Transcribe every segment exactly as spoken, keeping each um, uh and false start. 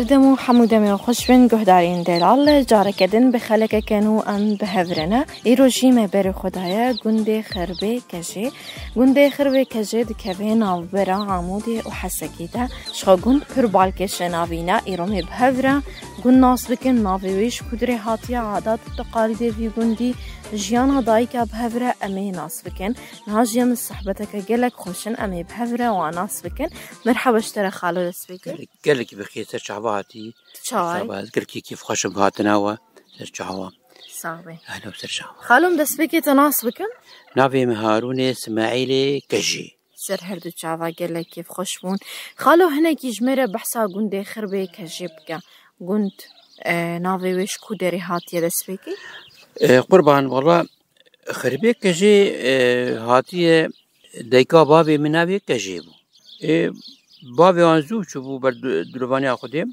Dem û hemû demê xweş bin guhdarên delal. Careke din bi xelekeke nû em bi hev re ne. Îro jî me berê xwe daye gundê Xirbê Kejê. Gundê Xirbê Kejê dikeve navbera Amûdê û Hesekê de. Ji xwe gund pir balkêş e navî ne. Îro me bi hev re gund nas bikin. Navê wê ji ku dirê hatiye, adat û teqalîdê vî gundî, jiyana dayika bi hev re em ê nas bikin. Niha jî em li sohbeteke gelek xweş in. Em ê bi hev re wan nas bikin. Merhaba ji te re xalo, dest pê kir. Gelekî bi xêr, ser çava hatî. Tu çawa yî? Çava, ez gelekî kêfxweş im bi hatina we. Ser çava. Sax be. Ehlen, ser çava. Xalo, em destpêkê te nas bikim? Navê min Harûn e Smaîlê Kejî. Ser her du çava gelek kêfxweş bûn. Xalo, hinekî ji me re behsa gundê Xirbê Kejê bike. Gund, e, navê wê ji ku derê hatiye destpêkê? E, qurban, wala Xirbê Kejê, e, hatiye dayika bavê min navê Kejê bû. E, bavê wan zû çûbû ber du-, dilovaniya Xwedê.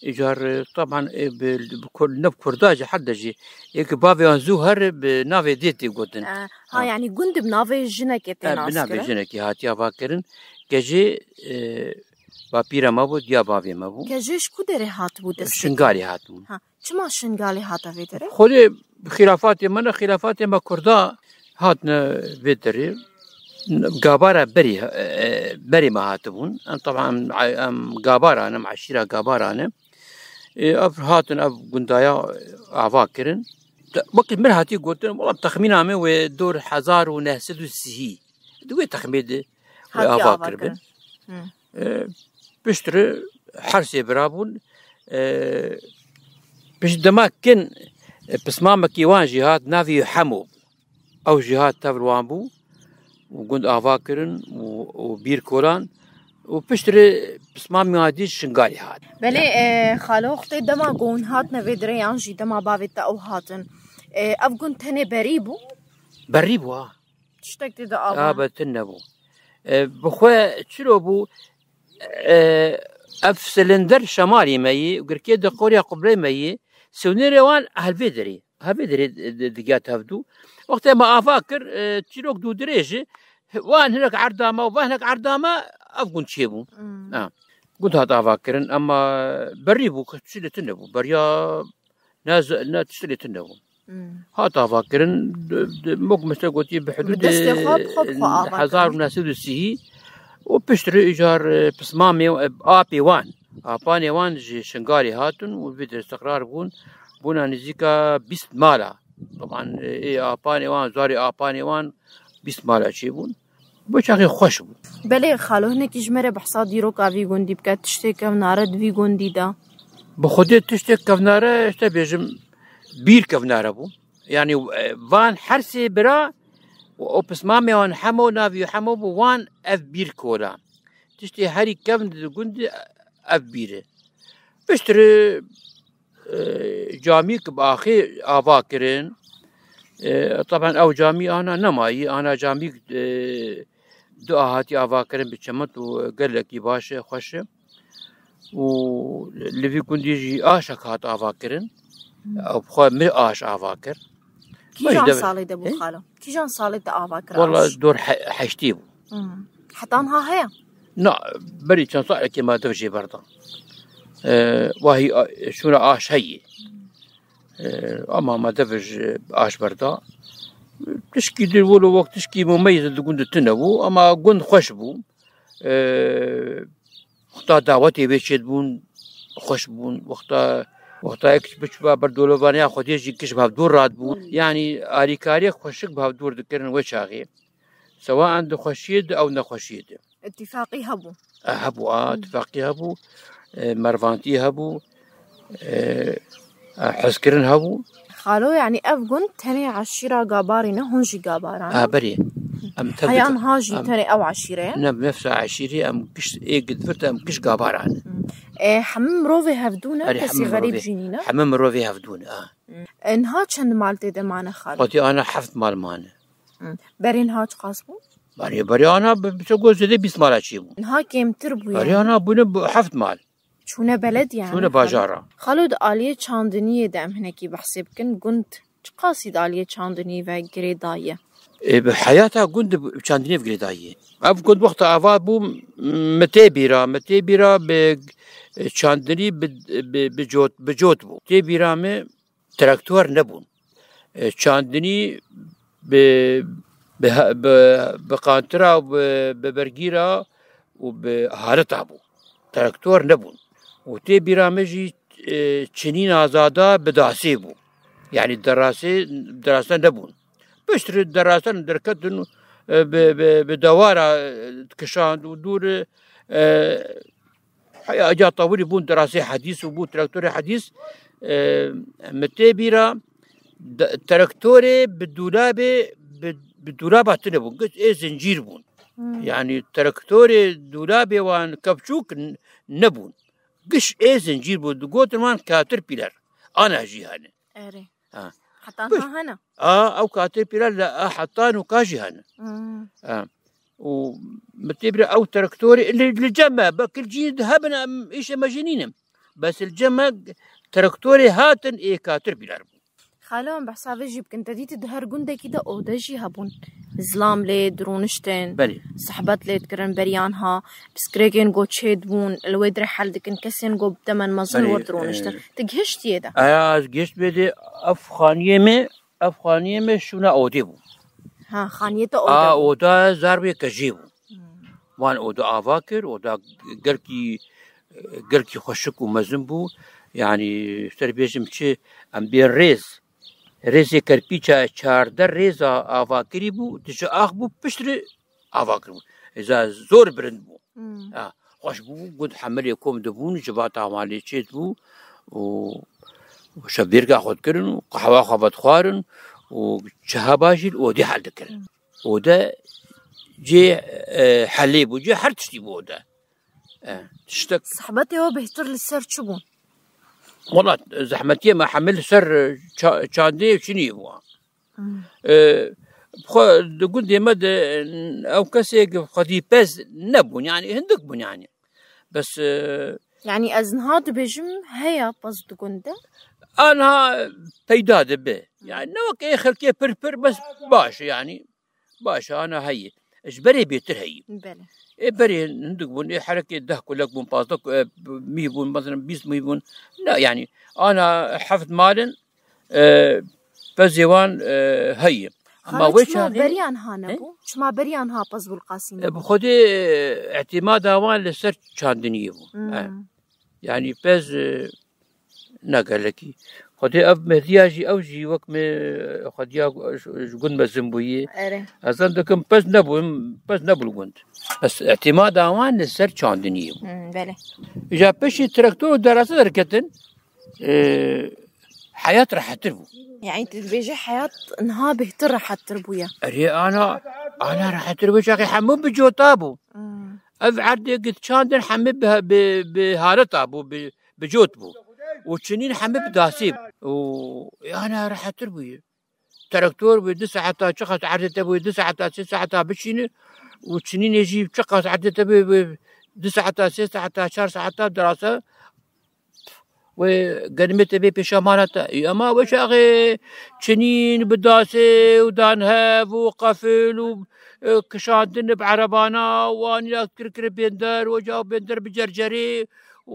Îcar, e, taban, e, bi, bi Kur-, ne bi Kurda jî, her de jî. Ê ki bavê wan zû her bi navê dê tê gotin. E, ha, Ha. yanî gund bi navê jinekê tê E, bi nas navê kirin? jinekê hatiye avakirin. Kejê, e, bapîra me bû, diya bavê me bû. Kejê ji ku derê hatibû destpêkê? Şingalê hatibû. Ha, çima Şingalê hate vê derê? Xwedê xîlafatê me ne, xîlafatê me Kurda hatine vê derê. Gabara berî, e, berê me hatibûn. Em, taban em, em Gabaran im, eşîra Gabaran e. E, ev hatin, ev gundaya ava kirin. Te-, wekî min hatî gotin, wela texmîna min wê dor hezar û neh sed û sî. Di wê texmî de wê Hatî ava ava kiribin. kirin. Hı. E, piştre her sê bira bûn. E, pişt dema kin, e, pismamekî wan jî hat, navî Hemo bû. Ew jî hat tevr wan bû û gund ava kirin û, û bîr kolan û piştre pismamî wan dî Şingalê hat. Belê, e, xalo, wextê dema ku hûn hatine vê derê yan jî dema bavê te ew hatin, e, ev gund tenê berî bû? Berî bû, ha. Tiştek tê de ava? Abe, tune bû. E, bi xwe çilo bû, e, ev silinder şemalî me yî, girkê de qorya qubrê me yî, siwnêrê wan hevê derê. Hevê derê di-, di-, digiya tevdû. Wextê me ava kir, e, çîrok dû dirêj e, wan hinek erdama û van hinek erdama ev gund çêbû. Hmm. Ha. Gund hat ava kirin, ema berî bû, tiştê lê tune bû. Beriya ne z-, ne tiştê lê tune bû. Hmm. Hat ava kirin, di, di, mok mesela gotî bi Bi hudûdê destê xwe, bi xwe, bi xwe ava hezar û neh sed û sî û piştre îcar, e, pismamê, e, apê wan, apanê wan ji Şingalê hatin û vê de istiqrar bûn, bûna nêzîka bîst mala. Taban, e, ê apanê wan, zarê apanê wan bîst mala çêbûn. Bo çaxê xweş bû. Belê, xalo, hinekî ji me re behsa dîroka vî gundî bike, tiştê kevnare di vî gundî de. Bi xwedê tiştê kevnare, işte bêjim, bîr kevnare bû. Yanî, e, van her sê bira û ew pismamê wan Hemo, navî Hemo bû, wan ev bîr kola. Tiştê herî kevn di gund ev bîr e. Piştre, e, camîk bi axê ava kirin. E, taban ew camî ana nemayî, ana camîk, e, du a hatî ava kirin bi çemit û gelekî baş e, xweş e. Û li vî gundî jî aşek hat ava kirin. Hmm. Ew bi xwe min aş ava kir. Kîjan Baş de salê de bû He? xalo? Kîjan salê te ava kir Wala aş? dor he-, heştê bû. Hmm. Heta niha heye? Na, berî çend salekê me dev jê berda. Ee, wahî a-, şûna aş heye. Ee, ama me dev ji aş berda. Tişkî di wilo wek tişkî mumeyî di gund tune bû, ama gund xweş bû. Ee, wexta dawetê wê çêdibûn, xweş bûn. Wexta, wexta yek biçiba ber dolovaniya Xwedê jî kiş bi hevdûr radibûn. Yanî alîkariyek xweşik bi hevdûr dikirin wê çaxê. Sewa em di xweşiyê de ew nexweşiyê de. Îtîfaqî hebû. E, hebû, a, Hmm. îtîfaqî hebû, e, mervantî hebû, e, e, hezkirin hebû. Xalo, yanî ev gund tenê eşîra Gabarî ne, hûn jî Gabaran A, in? berê. Em tev Heya dike-, niha jî em tenê ew eşîre ye? Ne, nefsa eşîrî em giş ê gidvir de em giş Gabaran in. Hmm. E, hemî mirovê hevdû ne, Erê, kesî hemî xerîb mirovê, jî nîne? hemî mirovê hevdû ne, a. Hmm. E, niha çend mal tê de mane xalo? Xwedî ana heft mal mane. Hmm. Berê niha çiqas bû? Berê, berê ana bi, bi, bi zêde bîst mala çêbû. Niha kêmtir bû Berê yani. ana bûne bi heft mal. Çûne belediye yani Çûne xalo. bajara. Xalo, di aliyê çandiniyê de em hinekî behsê bikin. Gund Çiqasî di aliyê çandinî ve girêdayî ye? Ê, bi heyata gund bi çandinî ve girêdayî ye. Ev gund wexta ava bû, min tê bîra, min tê bîra bi çandinî bi, bi, bi cot, bi cot bû. Tê bîra min traktor nebûn. E, çandinî bi, bi, bi, bi qantira û bi, bi bergîra û bi harita bû. Traktor nebûn. Û tê bîra min jî, e, çinîn azada bi dasê bû. Yanî derasê, derasa nebûn. Piştre derasan derketin, e, bi, bi, bi dewara, e, dikişand û dûr, e, Heya ca tawirî bûn dirasê hedîs û bû traktorê hedîs, e, min tê bîra de-, traktorê bi dûlabê, bi, bi dûlaba tune bûn. Giş ê zincîr bûn. Hmm. Yanî traktorê dûlabê wan kevçûk n-, nebûn. Giş ê zincîr bûn. Digotin wan Caterpillar. Ana jî hene. Erê. Ha. Heta niha hene? A, ew Caterpillar li, a, heta nûka jî hene. Hmm. Ha. Û min tê bîra ew traktorê li, li cem me, belkî cî hebin, em, îşê me jî nîne. Bes li cem me traktorê hatin ê Caterpillar bûn. Xalo, em behsa vê jî bikin. Te dîtî di her gundekî de ode jî hebûn. Zilam lê dironiştin. Belê. Sehbet lê dikirin beriyan ha. Pirsgirêkên ku çêdibûn, li wê dirê hel dikin. Kesên ku bi temen mezin Belê, wir dironiştin. e, Te gihiştiye de? Aya, ez gihişt bê de ev xaniyê me, ev xaniyê me şûna odê bû. Ha, xaniyê te A, ode bû. Oda zarbê kejê bû. Hmm. Wan oda ava kir, oda gelkî, gelkî xweşik û mezin bû. Yanî, ser bêjim çi, em bên rêz. Rêzê kerpîça çardeh rêza ava kirî bû, dije ax bû, piştre ava kiribû. Êza zor bilind bû. Hmm. Ha, xweş bû, gund hemelê kom dibûn, civata wan lê çêt bû û şevbêrka xwe dikirin û qehwa xwe vedixwarin û çihaba jî li odê hel dikirin. Hmm. Ode cê, e, helê bû, cê her tiştî bû ode. E, tiştek Sehbetê we bêhtir li ser çi bûn? Wela, zehmetiyê me hemî li ser, e, ça-, çandê û çinî bû. Hmm. E, xwe di gundê me de, e, ew kesê xwedî pez nebûn, yanî hindik bûn, yanî. Bes, e, Yanî ez niha dibêjim, heye pez di gund de? A niha peyda dibe. Yanî ne wek ê xelkê pir pir, bes baş e, yanî. Baş e, ana heye. Ji berê bêtir heye. Belê. Ê berê hindik bûn, ê herekê deh kulek bûn, pazdeh ku-, e, mî bûn, mesela bîst mî bûn. Ne, yanî, ana heft mal in, e, pezê wan, e, heye. Ama Xalo, wê çima çaxê beriyan ha He? nebû? Çima beriyan ha pez bû li qasî E, bi nebû? Xwedê, e, îtîmada wan li ser çandiniyê bû. Hmm. E. Yanî pez, e, ne gelekî. Xwedê ev Mehdiya jî, ew jî wek me, e, xwediya ji, ji gund mezin bûyî. Erê. Ez zan dikim pez nebû, pez nebû li gund. Bes îtîmada wan li ser çandiniyê bû. Hmm, belê. Îja piştî traktor û derasa derketin, e, heyat rehettir bû. Yanî tu dibêjî heyat niha bêhtir rehettir bûye. Erê ana, ana rehettir bû, çaxê hemû bi cota bû. Hmm. Ev erdê git çandin hemî bi, bi, bi haleta bû, bi, bi cot bû. Û çinîn hemî bi dasî bû. Û, yani, rehettir bûye. Traktor bû, du saeta, çiqas erdê te bûye, du saeta, sê saeta biçîne û çinînê jî çiqas erdê te bûye, bûye du saeta, sê saeta, çar saeta dirasa. Wê genimê te bê pêşamana te. Ê, ema wê çaxê çinîn bi dasê û dan hev û qefil û, e, kişandin bi erebana û anîna kir kir bênder û ca bênder bi cercerê û,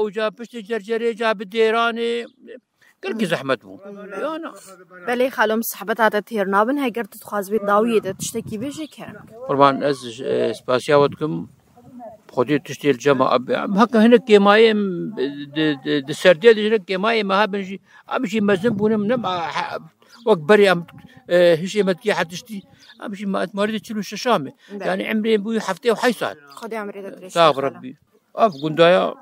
û ca piştî cercerê ca bi dêranê. Gelkî zehmet bû. Ya na. Belê xalo, em sehbeta te têr nabin. Heger tu dixwazibî dawiyê de tiştekî bêjî, kerem. Qurban, ez, e, spasiya we dikim. Xwedê tiştê li cem me, em heke hinek kêmayê em di, di, di serdê de hinek kêmayê me hebin jî, em jî mezin bûn, em ne, em, he, wek berê em, e, hişê me dikê her tiştî, em jî me, marê de çil û şeş a me. Belê. Yani emrê bû heftê û heyt sal. Xwedê emrê de dirêj Sağ ol kere. Rebbi. Ev gundaya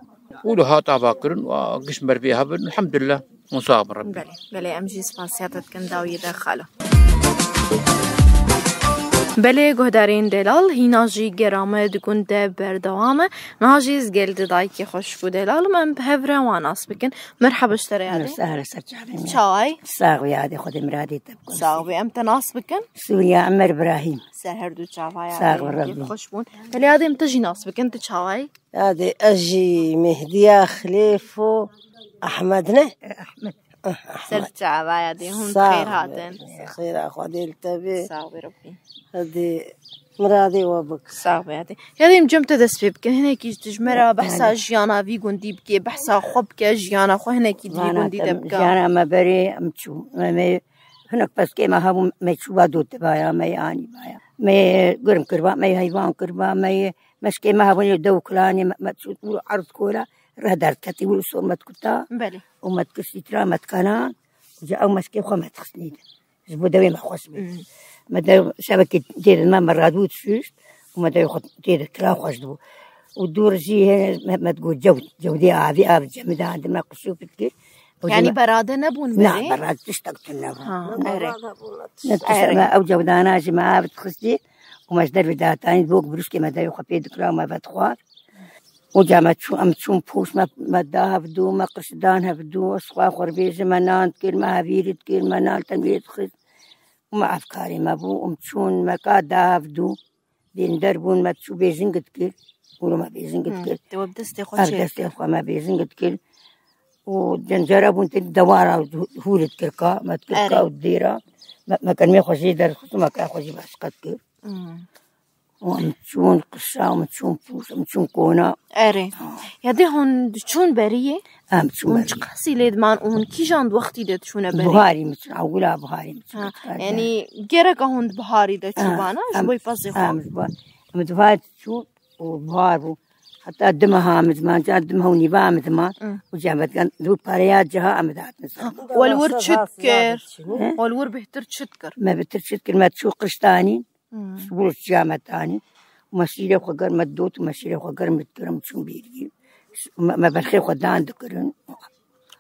û li hat ava kirin, û giş mervê hebin, elhamdülillah. Hûn sax bin Rebbi. Belê, belê, em jî spasiya te dikin dawiyê de xalo. Belê, guhdarên delal, hîna jî gera me di gund de berdewam e. Niha jî ez gel di dayikê xweş bû delal, em bi hev re wan nas bikin. Merhaba ji te re yadê. Sare ser çavê me. Çaway? Sax û yadê Xwedê miradê te bikin. Sax bê, em te nas bikin. Sûriya Emer Ibrahîm. Ser her du çava yadê. Sax bin Rebbi. Xweş bûn. Belê yadê em te jî nas bikin, tu çaway? Yadê ez jî Mehdiya Xilêf û Ehmed ne? Ehmed. Ser çava ya dê hûn xêr hatin. Xêra Xwedê li te bê. Sağ ol Rabbî. Hadi miradê we bik. Sağ ol ya dê. Ya dê em cem te dest pê bikin. Hinekî ji me re behsa jiyana vî gundî bike, behsa xwe bike, jiyana xwe hinekî di vî gundî de bike. Jiyana me berê em çû. Me, me hinek peskê me hebû, me çû ba dot baya, me anî baya. Me gurim kirba, me heyvan kirba, me meşkê me hebûn dew kilanê me, me çû erd kola, re derdketî û sor me dikuta. Belê. Û me dikir sîtira, me dikanan, û ca ew meşkê xwe me dixistnî de. Ji bo dewê me xweş bû. Hmm. Me dew şevekê tê de me, me radibû dişûşt û me dewê xwe tê de kira xweş dibû. Û dûr jî hê me, me digot cewd, cewdê avî, av cemidandin me qişû dikir. Û yanî me berade nebûn berê? Na, berade tiştek tune nebûn. Ha, erê. Ne tiştek, erê. Me ew cewdana jî me av dixistî û me ji dervê datanî bok birûskê me dewê xwe pê dikira û me vedixwar. Oca me çû, em çûn pûş, me, me da hevdû, me qirşidan hevdû, ez xwe xwe bêjim, me nan dikir, me hevîr dikir, me nan tenwê dixist. Û me evkarê me bû, em çûn, me ka da hevdû, bênder bûn, me çû bêjing dikir, û me bêjing dikir. Te we bi destê xwe çêkir. Ev destê xwe me bêjing dikir. Û cencere bûn, te dewara hûr dikir ka, me dikir ka û dêra, me, me kenmê xwe jê derxist û me ka xwe jî başqe dikir. Hmm. Û em çûn qişa, em çûn pûş, em çûn kona. Erê. Ya dê hûn diçûn beriyê? Em çûn beriyê. Hûn çi qasî lê diman û hûn kîjan di wextî de diçûne berê? Buharî min çûn, ewila buharî min çûn. Ha, yanî gereka hûn di buharî de çûbana, ji bo pezê xwe? Em ji bo, em di buharî çûn û buhar bû. Heta du meha em diman, ca du meha û nîva em diman. Hı. Û ca me digan, du pareya ciha em dihatin ser. Ha, we li wir çi dikir? He? We li wir bêhtir çi dikir? Me bêhtir çi dikir? Me çû qirştanî. Hmm. Ji bo çiya me tanî. Me şîrê xwe germ me dot û me şîrê xwe germ dikirin, çûn bêrî. Me, me berxê xwe dan dikirin.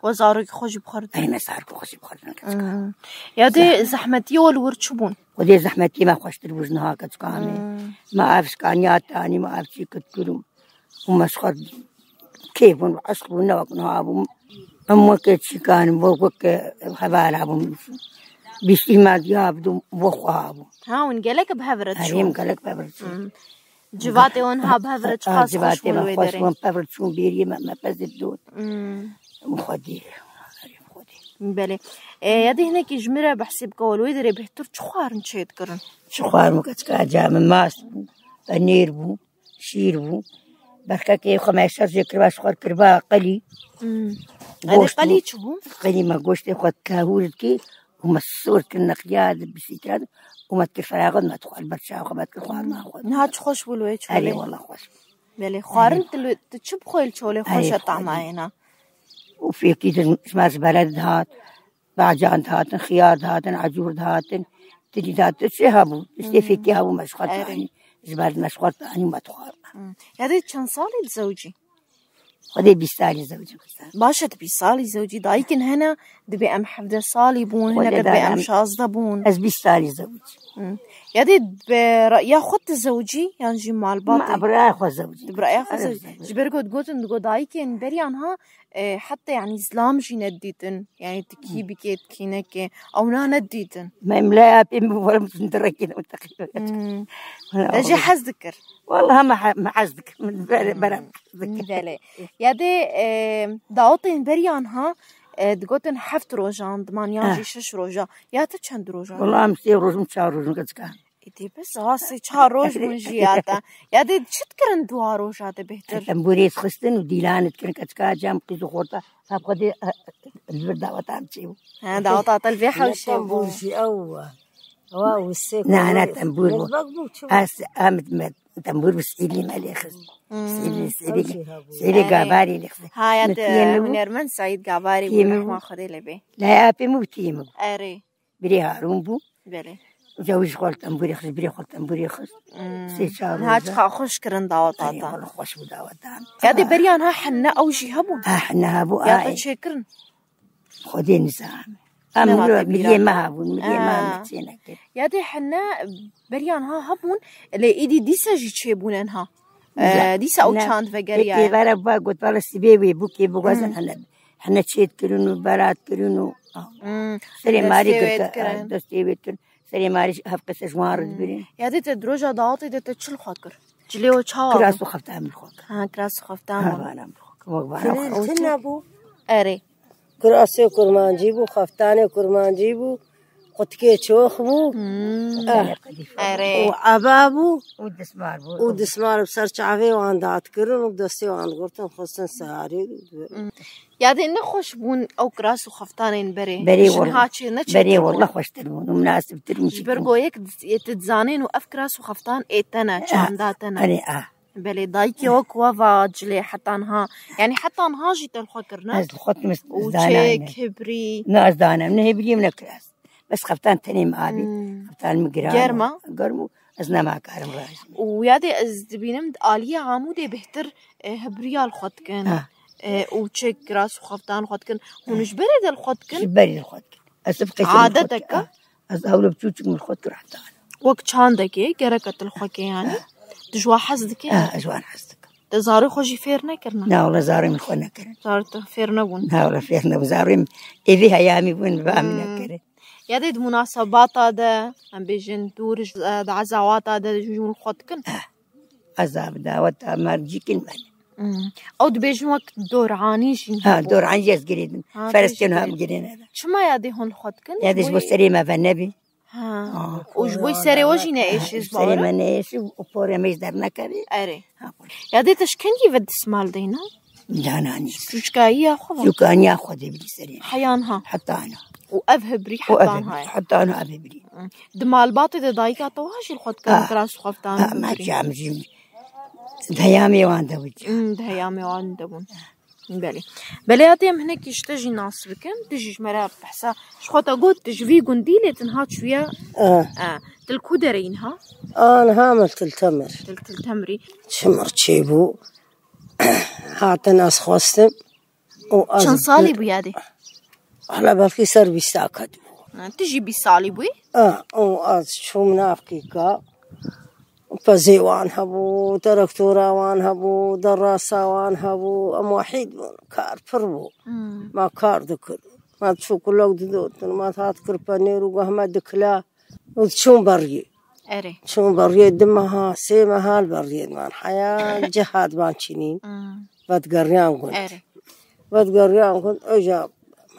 We zarokê xwe jî bi xwe re dikirin? Ey, me zarokê xwe jî bi xwe re dikirin. Hmm. Ya dê zehmetiyê we li wir çi bûn? Xwedê zehmetiyê me xweştir bû ji niha keçika me. Hmm. Me ev şikaniya tanî, me ev çî kir dikirin. Û me ji xwe kêf bûn, eşq bûn, ne wek niha bûn. Em weke çîkan, wek, weke hevala bûn. Bîstî me diya bidû, bo xwe bûn. Ha, hûn gelek bi hev re çûn? Erê, em gelek bi hev re çûn. Hmm. Civatê wan ha bi hev re çiqas xweş bûn wê derê? Xweş bûn, bi hev re çûn bêriyê me, me pez dot. Hmm. Em xwedî, erê, xwedî. Belê. E, ya dê hinekî ji min re behsê bike, we li wê derê bêhtir çi xwarin çê dikirin? Çi xwarin, keçika ca min mast bû, penêr bû. Şîr bû. Berxekê xwe me şer jê kiriba, ji xwe kiriba qelî. Hmm. Goşt bû. Qelî çi bû? Qelî me goştê xwe kehûr dikî û me sor kir, nexya di bisîkira de û me dikir feraxet, me dixwar ber çawa xwe, me dikir xwarina xwe. Niha çi xweş bû li wê çolê. Erê, wela xweş. Belê, xwarin tu li, tu çi bixweyî li çolê xweş e, tama yê na. Û fêkî de ji me ji bere dihat. Bacan dihatin, xiyar dihatin, ecûr dihatin, tilî dihatin, çi hebû? Tiştê fêkî hebû, me ji xwe tanî. Ji ber me ji xwe tanî, me dixwar. Hmm. Ya dê çend salî dizewicî? Xwedê bîst salî zewicî. Baş e, tu bîst salî zewicî. Dayikên hene dibê em hevdeh salî bûn, hinek dibê em şazdeh bûn. Ez bîst salî zewicî. Hmm. Ya dê bi reya xwe tu zewicî, yan jî malbatê? Ma bi reya xwe zewicî. Bi reya xwe zewicî. Ji ber ku digotin, digot dayikên beriyan ha, e, heta yanî zilam jî nedîtin. Yani tu kî bikê, tu kî nekê. Ew na nedîtin. Me mlaya pê min werim, tu direkî ne teqî. Hmm. Te jî hez dikir? Wala hema he-, me hez dikir. Min bere, bere hez dikir. Belê. Ya dê, e, dawetên beriyan ha, e, digotin heft rojan, diman yan jî şeş roja. Ya te çend rojan? Wala em sê rojim, çar rojim keçika. Êdî bes, ha sê çar roj bûn jî ya te. Ya dê çi dikirin duwa roja de bêhtir? Tembûrê dixistin û dîlan dikirin, keçika cem qîz û xorta. Sab xwedê, eh, li vir daweta em çêbû. Ha, daweta te li vê hewşê bû. Tembûr jî ew, ew sê. Na, na, tembûr bû. Mezbek bû, çi bû? Ez, em, me, tembûr bi sîlî me lê xist. Hmm. Sîlî, sîlî, sîlî gavarî lê xist. Ha, ya te hunermend Seîd Gavarî bû, rehma Xwedê lê bê. La ya pê min bû, tî min bû. Erê. Birê Harûn bû. Belê. Uca wî ji xwe li tembûrê xist, birê xwe li tembûrê xist. Hmm. Sê çar roja. Niha çiqa xweş kirin daweta te. Erê, wele xweş bû daweta. Ya dê beriyan ha henne ew jî hebûn? Ha, henne hebû, ya te çêkirin? Xwedê nizam. Em miriyê me hebûn, miriyê me çê nekir. Ya dê henne beriyan ha hebûn, lê êdî dîsa jî çêbûn enha. Ee, dîsa ew çand vegeriyaye. Êvara ba got, wele sibê wê bûkê bixwazin hene. Hene çêt kirin û berat kirin û, ah. Hmm. Serê marî girtin, destê wê dikirin. Serê marî hev qese ji wan re dibirin. Ya dê te di roja dawetê de te çi li xwe kir? Cilê we çawa bû? Kiras û xeftan min xwe kir. Ha, kiras û xeftan bû. Ha, vana min xwe kir. Wek vana xwe. Tune bû? Erê. Kirasê kurmancî bû, xeftanê kurmancî bû, qutkê çox bû. Hmm. Eh. Erê. Û eba bû. Û dismar bû. Û dismar bi ser çavê wan dadikirin û destê wan digirtin, xistin seharê. Hmm. Yadê nexweş bûn ew kiras û xeftanên berê. Berê Jin wal-, ha çê neçêtir berê bûn. Wallah xweştir bûn û minasibtir bûn. Ji ber go yek di-, yê tu dizanên û ev kiras û xeftan ê te ne, Eh, çanda te ne. Erê, ah. Belê, dayikê wek we va cilê heta niha. Yanî heta niha jî te li xwe kirine? Ez li xwe dikim, ez Û zana çêk, ne. Hibrî. Ne, ez dana ne hibrî ne kiras. Bes xeftan tenê min abî. Hmm. Xeftan min giran. Germ a? Germ û ez nema karim rajim. Û yadê ez dibînim aliyê Amûdê bêhtir, e, hibriya li xwe dikin. Ha. E, û çêk kiras û xeftan li xwe dikin. Hûn ji berê de li xwe dikin? Ji berê li xwe dikin. Ez bi qeşê li xwe Adetek dikim. A? Ez ewle bi çûçik min li xwe dikim heta. Wek çandekê gereke tu li xwe kê yanî? Ha. Tu ji wan hez dikî? Ha, ez ji wan hez dikim. Te zarê xwe jî fêr nekirine? Na, wele zarê min xwe nekirin. Zarê te fêr nebûn? Na, wele fêr nebûn. Zarê min êvî heyamî bûn, ba min Hmm. nekirin. Ya dê di munasebata de, em bêjin, dûr ji, di ezawata de ji wan xwe dikin? Eh, ezav dawet a mercîkin me. Hmm. Ew dibêjin wek doranî jî Ha, hebû. Doranî ez girêdim. Ha, Ferestên tê ji ha girê. Girêne. Çima ya dê hûn li xwe dikin? Ya dê ji bo Boyê serê me ve nebî. Ha. Ha. Û ji bo serê we jî neêşî ji bo Serê me neêşî û porê me jî dernekevî. Erê. Ha, por. Ya dê te ji kengî ve dismal deyna? Cananî. Çûçkayî ya xwe ve? Çûçkaniya xwe dê bidî serê. Heyan ha. Hetan ha. Û ev hibrî Û ev hetan hibrî, ha. Hetan ha ev hibrî. Hı. Di malbatê de dayika te wiha jî li xwe dikir Ha. Kiras û xeftan Ha, û ma hibrî. Cam jî. Di heyamê wan de bû. Hmm, di heyamê wan de bûn. Belê. Belê, ya dê em hinekî ji te jî nas bikin. Tu jî ji me re behsa. Ji xwe te got, tu ji vî gundî lê tu niha çûye. Ah. Ah. Tu li ku derê yî niha? Ah, niha me li Til Temir. Til, Til Temirî. Çimir çêbû. Hatin ez xwestim. Û ez Çend salî bû ya dê? Hala belkî ser bîsta ket bû. Ha, tu jî bîst salî bûyî? Ah, û ez çûm nav kîka. Pezê wan hebû, teraktora wan hebû, derasa wan hebû, em wehîd bûn, kar pir bû. Hmm. Ma kar dikir. Ma çû kulek didotin, ma hat kir penêr û geh me dikila û diçûn beriyê. Erê. Çûn beriyê du meha, sê meha li beriyê diman. Heya cih hat ban çînîn. Hmm. Vedgeriyan gund. Erê. Vedgeriyan gund, oja,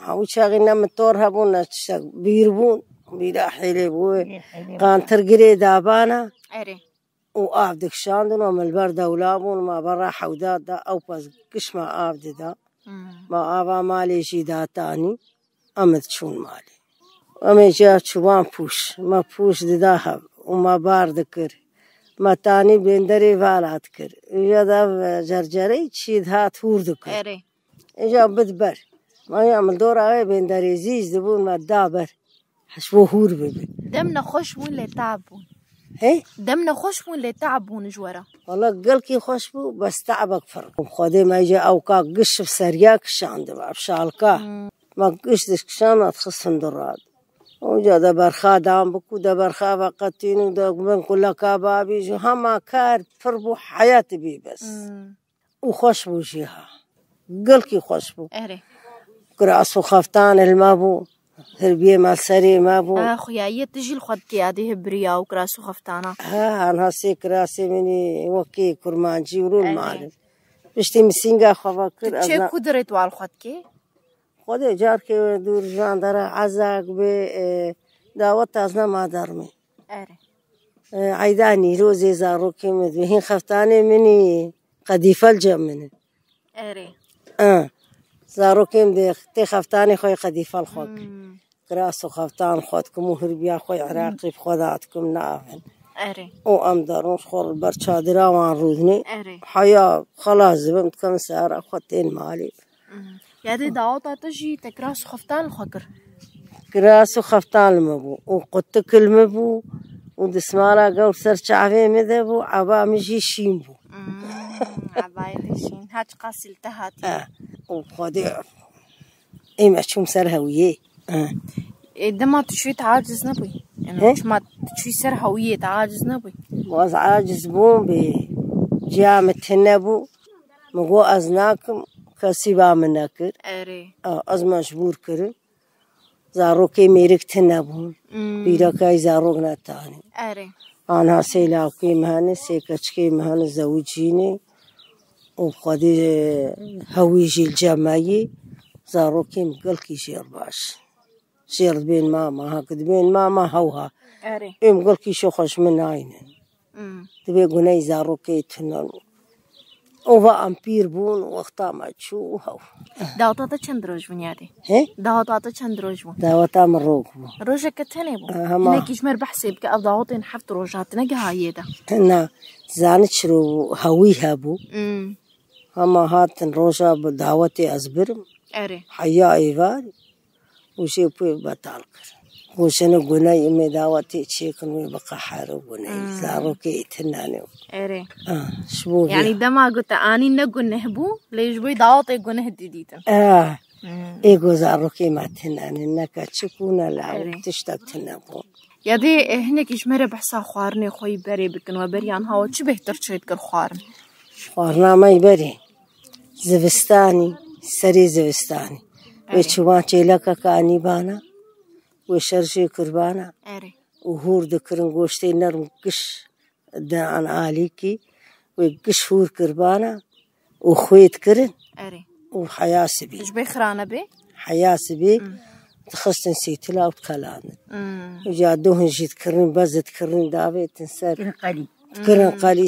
ha, û çaxî ne mitor hebûn, ne tiştek bîr bûn. Bîra hêlê bû. Bîra hêlê bû. Qantir girê dabana. Erê. Û av dikişandin û min li ber dewla bûn, ma berra hewda da, ew pez giş ma av dida. Hmm. Ma ava malê jî datanî, em diçûn malê. Em ê jî çûban pûş, me pûş dida hev û me bar dikir. Me tanî bênderê vala dikir. Îja de ev cercereyî çî dihat hûr dikir. Erê. Îja bid ber. Ma ya min dora wê bênderê zîz dibûn, me da ber. Ji bo hûr bibe. Dem nexweş bûn lê tab bûn. Hey? Dem nexweş bûn lê tab bûn ji we re. Wala gelkî xweş bû, bes tabek pir. Xwedê me jî ewka giş bi seriya kişandibe, bi şalka. Hmm. Me giş dikişand, me dixistin du rad. Onca de berxa dan biku, de berxa veqetîn û de bin kuleka babî jî hema kar pir bû, heyat bî bes. Hmm. Û xweş bû jî ha. Gelkî xweş bû. Erê. Kiras û xeftan li me bû. Hirbiyê me li serê me bû. Ha, xuyayiyê tu jî li xwe dikê yadê hibriya û kiras û xeftana. Ha, anha sê kirasê min ê wekî kurmancî û rûl Erê. malin. Piştî min sînga xwe vekir, Tu ez çê na- ku dirê tu al xwe dikê? Xwedê carkê dûr jan dere ezak bê, e, dawet ez nema dermê. Erê. E, eyda Nîrozê zarokê min dibê. Hîn xeftanê min î qedîfel cem min in. Erê. E, zarokê min dê tê xeftanê xwe yê qedîfel xwe kir. Hmm. Kiras û xeftan xwe dikim û hirbiya xwe yê Iraqî bi xwe da dikim navin. Erê. Û em derûn ji xwe li ber çadira wan rûdinê. Erê. Heya xelas dibim dikim sehera xwe tên malê. Hmm. Ya dê daweta te jî te kiras û xeftan li xwe kir? Kiras û xeftan li me bû û qutik li me bû û dismala gewr ser çavê min de bû, eba min jî şîn bû. Hmm, ebayê te şîn. Ha çiqas li te hatiye. Eh, û Xwedê ê me çûm ser hewiyê. Eh. Ê, dema tu çûyî te aciz nebûyî? Yanî He? Çima tu çûyî ser hewiyê te aciz nebûyî? Waz aciz bûm bê. Ciya min tune bû. Min got ez nakim, kesî ba min nekir. Erê. A, ez mecbûr kirin. Zarokê mêrik tune bûn. Hmm. Bîrekayî zarok netanî. Erê. Anha sê lawkê min hene, sê keçikê min hene, zewicîne. Û xwedî hewî jî li cem me yî. Zarokên gelkî jêr baş. Jêr dibên mama, ha ku dibên mama hewha. Erê. Êm gelkî şo xweş min naynin. Hmm. Dibê guney zarokê tunan. Ova em pîr bûn, wexta me çû hew. Daweta te çend roj bûn yadê? He? Daweta te çend roj bû? Daweta min rok bû. Rojeke tenê bû? Aha, ma. Hinekî ji me re behsê bike, ev dawetên heft roj hatine gihayê de. Na, zanî çiro bû, hewî hebû. Hmm. Hema hatin roja bi dawetê ez birim. Erê. Heya êvar û jê pê betal kir. Goşene guney, em ê dawetê çêkin, wê biqehere guney. Hmm. Zarokê îtinane. Erê. Ah, ji bo vê. Yanî dema ku te anî ne guneh bû, lê ji bo dawetê guneh didîtin. Ah. Hmm. Ê ku zarokê me tinane, ne keçik û ne lawik, erê, tiştek tune bû. Ya dê, e, hinekî ji me re behsa xwarinê xwe yî berê bikin, we beriyan hawa çi bêhtir çêdikir xwarin? Xwarina me yî berê. Zivistanî, serê zivistanî. Wê, erê, çiwan çêlekeke anîbana, wê şerjê kirbana. Erê. Û hûr dikirin goştê nerm giş dan alîkî, wê giş hûr kirbana û xwê dikirin. Erê. Û heya sibî. Ji bê xirane bê? Heya sibî, hmm, dixistin sêtila û dikelandin. Hmm. Ya duhin jî dikirin, bez dikirin, davêtin ser. Dikirin qelî. Dikirin, hmm, qelî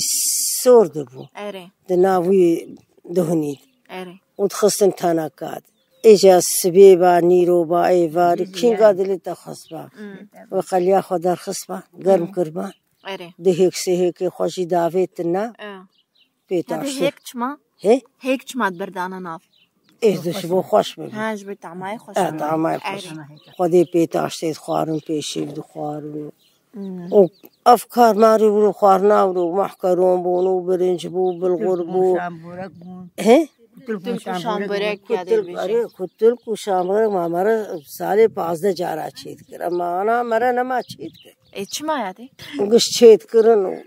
sor dibû. Erê. Di nav wî duhinî. Erê. Û dixistin teneka de. Îja sibê ba, nîro ba, êvarî, kînga dilê te xwest ba. Hmm. Wê qeliya xwe derxist ba, germ, hmm, kirban. Erê. Duhêk sêhêkê xwe jî davêtin na. E. Pê taştê. Hêk çima? He? Hêk çima diberdana nav? Ê, di ji bo xweş bibe. Ha, ji bo tamayê xweş. E, bibe. Tamayê xweş. Erê. Xwedê pê taştê dixwarin, pê şîv dixwarin. Hmm. Û ev kar marî wiro xwarina wiro, mahkeron bûn û birinc bû, bilgur bû. Kutil bûn, şambûrek bûn. He? Kutil bûn, şambûrek bûn. Kutil, erê, kutil ku şambûrek ma mere salê pazdeh cara çêdikir. Ema ana mere nema çêdikir. Ê, çima ya dê? Giş çêdikirin û.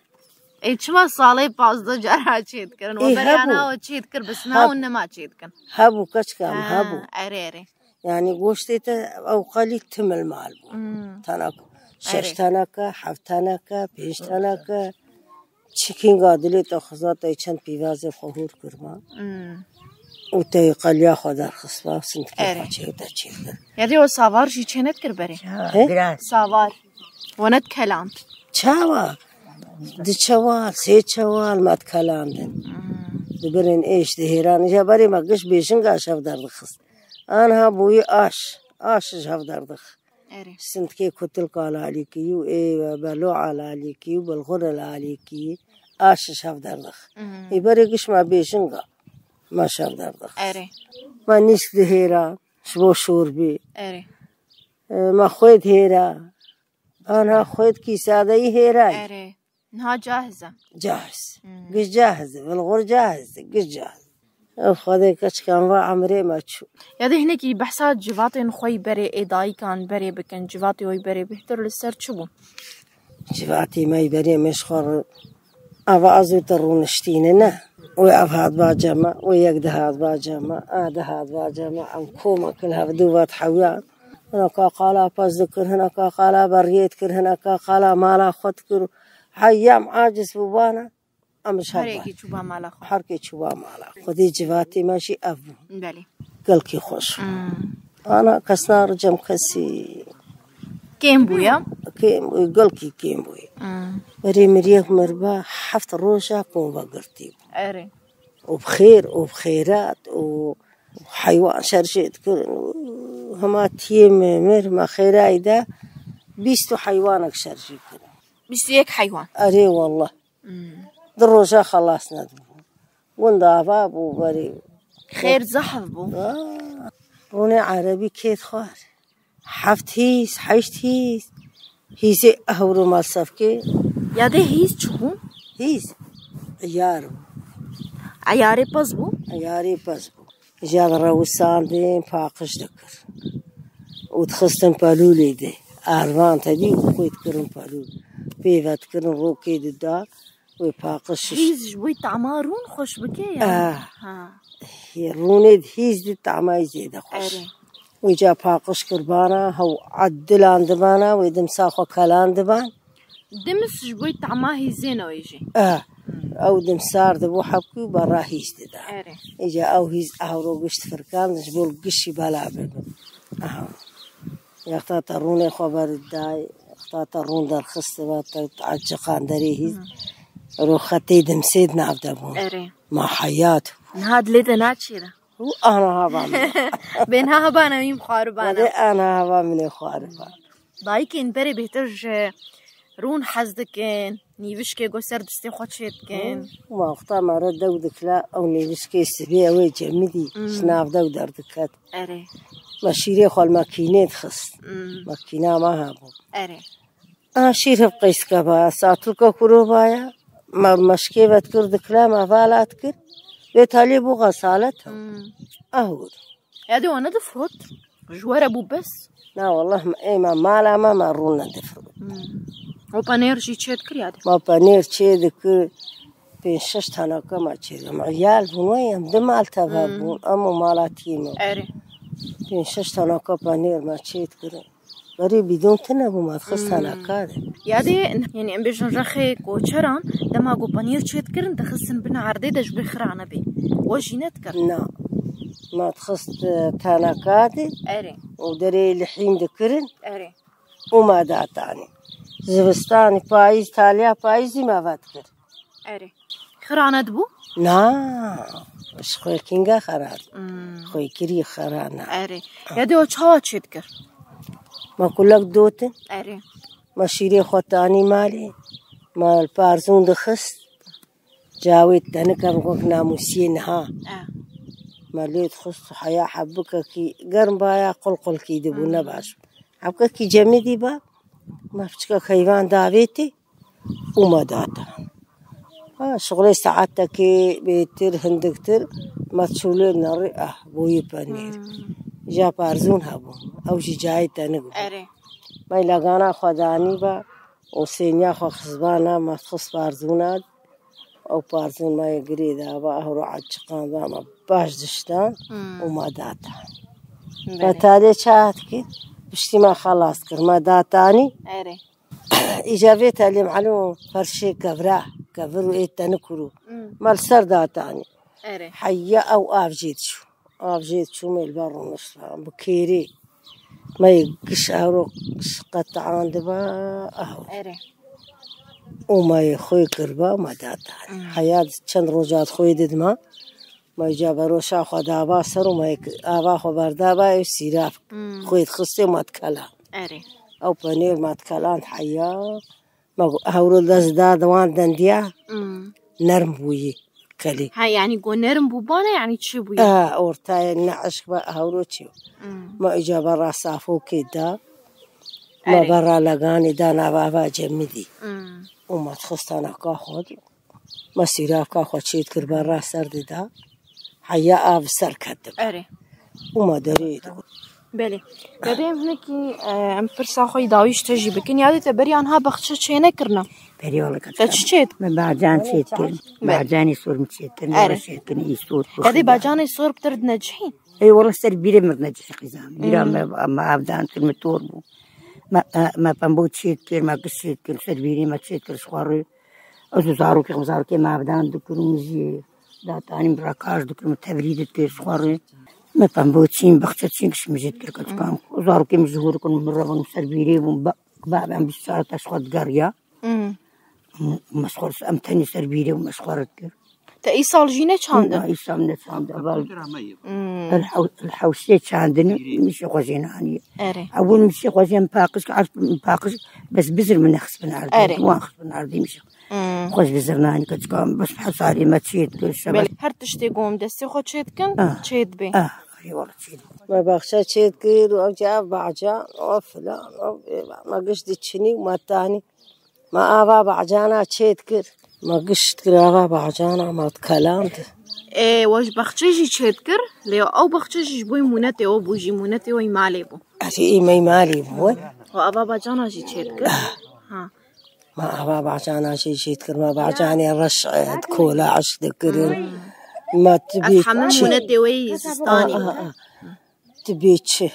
Ê, çima salê pazdeh cara çêdikirin? Ê, hebû. We beriya na we çêdikir, bis na we nema çêdikin. Hebû, keçika min, ha, hebû. Erê, erê. Yanî goştê te ew qelî timil mal bû. Hmm. Teneka, şeş, erê, teneka, heft teneka, pênc teneka. Çi kînga dilê te xweza te çend pîvazê xwe hûr kirma. Hmm. Û te qeliya xwe derxist ba, sindikê, erê, xwe çê te çêkir. Ya dê o savar jî çêne dikir berê? He? Savar. We ne dikeland? Çawa? Di çewal, sê çewal me dikelandin. Hmm. Dibirin êş dihêran. Îja berê me giş bêjinga ji hev derdixist. Anha bûyî aş. Aş ji hev derdix. Erê. Sindkê kutil kalalîkî û ê belo alalîkî û bilxur alalîkî aş ji hev derdix. Mhm. Ê berê giş me bêjinga me ji hev derdix. Erê. Me nîsk dihêra ji bo şorbî. Erê. E, me xwê dihêra. Anha xwêdkî sadeyî hêray. Erê. Niha cahiz e. Cahiz. Hmm. Giş cahiz e. Vilxur cahiz e. Giş cahiz e. Ev Xwedê keçikan va emrê me çû. Ya dê hinekî behsa civatên xwe yî berê, ê dayikan berê bikin, civatê we yî berê bêhtir li ser çi bû? Civatê me yî berê me ji xwe re ava ez û te rûniştîne ne. Wê ev hat ba cem me, wê yek dihat ba cem me, a dihat ba cem me, em komek li hev dû ve dihewiyan. Hineka qala pez dikir, hineka qala beriyê dikir, hineka qala mala xwe dikir. Heyam aciz bûbana, em ji hev, her yekî çûba mala xwe. Her kê çûba mala xwe. Xwedê civatê me jî ev bû. Belê. Gelkî xweş. Hmm. Ana kes naricem kesî. Kêm bû ya? Kêm bû, gelkî kêm bû. Hmm. Berê miriyek miriba heft roja kon vegirtî bû. Erê. Û bi xêr û bi xêrat û heywan şerjê dikirin û hema tiyê me mir me xêrayî de bîst û heywanek şerjê kirin. Bîst û yek heywan? Erê wallah. Hmm. Di roja xelas nedibû. Winda ava bû berê. Xêr zehf bû. Ah, rûnê erebî kêt xwar. Heft hîz, heşt hîz. Hîzê ehwir û masefkê. Ya dê hîz çi bû? Hîz. Eyar bû. Eyarê pez bû? Eyarê pez bû. Jê re wisandin, paqij dikir. Û dixistin pelûlê de. Ervan tedî û xwê dikirin pelûl. Pê ve dikirin rokê dida. Wê paqij şiş. Hîz ji bo tama rûn xweş bike ya? Ah. Ha. Hê, rûnê di hîz di tamay zêde xweş. Erê. Wê ca paqij kirbana, hew ed dilandibana, wê dimsa xwe kelandiban. Dimis ji bo tama hîzê ne wê jî. Ah. Ew dimsar dibû hebkû, berra hîz dida. Erê. Îca ew hîz ehro gişt firkan, ji bo gişî bela bibin. Aha. Wexta te rûnê xwe berdidayê, wexta te rûn derxistiba, te çiqan derê hîz. Ro xetê dimsê di nav de bûn. Erê. Ma heyat. Niha dilê te naçêre. Û ana hava min. Bê niha hava ne wî xwaribana. Wede ana hava min ê xwariba. Dayikên berê bêhtir ji rûn hez dikin, nîvişkê ku ser distê xwe çê dikin. Ma wexta me re dew dikila, ew nîvişkê sibê ew ê cemidî, Hmm. ji nav dew derdiket. Erê. Me şîrê xwe li makînê dixist. Hmm. Makîna me hebû. Erê. A şîr hevqeyska baya, satûka kuro baya, me meşkê vedikir dikila, me vala dikir. Vê talê bû xesalet. Hmm. Ahûr. Yadê wan nedifrot? Ji we re bû bes? Na, wallah, me, ê me mala me, me rûn nedifrot. Hmm. O penêr jî çê dikir yadê? Me penêr çê dikir, pênc şeş tenaka me çê dikir. Me iyal bûn, wey em du mal teva Hmm. bûn, em û mala tî me. Erê. Pênc şeş tenaka penêr me çê dikir. Berê bîdon tune bû, me dixist Hmm. tenaka de. Yadê, yani em bêjin rexê koçeran, dema ku penîr çê dikirin, dixistin bin erdê de ji bo xira nebe. We jî nedikir? Na. Me dixist, e, tenaka de Erê. û derê lihîn dikirin Erê. û me datanî. Zivistanî, payîz, taliya payîzî me vedikir. Erê. Xira nedibû? Na, ji xwêkînga xera. Hmm. Xwêkirî xera na. Erê. Yadê o çawa çê dikir? Me kulek dotin. Erê. Me şîrê xwe tanî malê. Me li parzûn dixist. Cawê tenike min got namûsiyê niha. E. Me lê dixist heya hebikekî germ baya, qulqulkî dibû, Hmm. ne baş. Hebikekî cemidî ba. Me piçikek heyvan davêtî. û me data. Ha, şixulê saetekê bêtir, hindiktir, me çûlê nerî, ah, boyî penîr. Hmm. Ja parzûn hebû. Ew jî cayê tenik bû. Erê. Me legana xwe danî ba û sêniya xwe xizbana, me xist parzûna. Ew parzûn me yê girê da ba, ehro eçiqan da, me baş diştan Hmm. û me data. Belê. Me talê çahat kir, piştî me xelas kir, me datanî. Erê. Îca vê telê malûm ferşê kevra, kevir û ê tenik kuro. Hmm. Me li ser datanî. Erê. Heya ew av jê diçû. Av jê diçû me li ber rûnişta. Bi kêrê. Me yê giş ero qetan diba ew. Erê. Û me yê xwê kiriba, me datanî. Hmm. Heya çend roja di xwê didima. Me îca beroşa xwe daba ser û me yek ava xwe berdaba ew sîrav. Hmm. Xwê dixistê me dikela. Erê. Ew penêr me dikeland heya. Me got, hewro dest da di wan dendiya. Hmm. Nerm bûyî kelî. Ha, yani go nerm bû bane, yani çi bûyî? E, ortaya ne eşk be, hewro çi. Hmm. Me îca berra safokê da. Me Erê. berra leganê da nava ava cemidî. Hmm. Û me dixistana ka xwe. Me sîravka xwe çê dikir berra ser dida. Heya av ser ketib. Erê. Û me derê dikir. Belê. Yadê em hinekî, e, em pirsa xwe yî dawî ji te jî bikin. Yadê te beriya niha baxçe çê nekirina? Beriya wele Te çi çê dikir? Me bacan çê dikirin. Belê. Bacanê sor min çê dikirin. Erê. Wele çê dikirin, îsot. Yadê bacanê sor bi te re dinecihîn? Ê, wele ser bîrê min dinecihî qîzan. Bîra Hmm. me, me avdan kir, me tor bû. Me, e, me pembo çê dikir, me giş çê dikir, ser bîrê me çê dikir, ji xwe rê. Ez û zarokê xwe, zarokê me avdan dikir û min jî datanî min rekaş dikir, min tevrî dikir ji xwe rê. Me pembo çîn, baxçe çîn kişî min jê dikir keçikan. Zarokê min ji hûr dikir, min re bûn, ser bîrê bûn, ba-, babem bîst çar te ji xwe digeriya. Hmm. M-, me ji xwe re em tenê ser bîrê û me ji xwe re dikir. Te îsal jî neçandin? Na, îsal neçandin. Evel Hmm. el hew-, el hewşê çandin, mişê xwe jê naniye. Erê. Ew mişê xwe jê em paqij, erd paqij, bes bizir min nexis bin erdê. Erê. Wan xis bin erdê mişê. Hmm. Xwe ji bizir naniye keçika, bes hesarê me çê dikir, şebe. Belê, her tiştê gom destê xwe çê dikin, Ah. çê dibê. Ah, erê, wala çê dibê. Me baxçe çê dikir, ew çi ev bacan, ev filan, ev, ev, me giş diçinî û me tanî. Me ava bacana çê dikir. Me giş dikir ava bacana me dikeland. Ê, we ji baxçe jî çê dikir? Lê ew baxçe jî ji bo mûnetê we bû, jî mûnetê we yî malê bû. Erê, ê me yî malê bû. We ava bacana jî çê dikir? Ah. Ha. Me ava bacana jî çê dikir. Me bacanê reş, e, kola eşk dikirin. Hmm. Me tu Ez bê hemû çi- mûnetê we yî zistanî Ah, bû. ah, ah. Tu bê çi?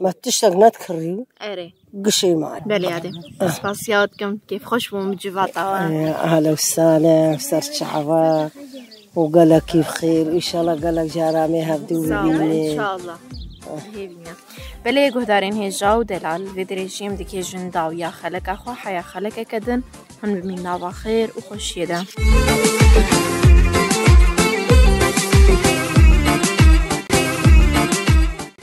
Me tiştek nedikirî. Erê. Gişê me. Belê yadê. Spasiya dikim, kêfxweş bûm bi civata we. Ehla û sale, ser çava û gelekî bi xêr. Înşallah gelek caramê hevdû Sağ olun, bibîne. İnşallah. Hêvî ne. Belê guhdarên hêja û delal, vê dirêjiyê em dikêjin dawiya xeleka xwe, heya xelekeke din, hûn bimîn nava xêr û xweşiyê de.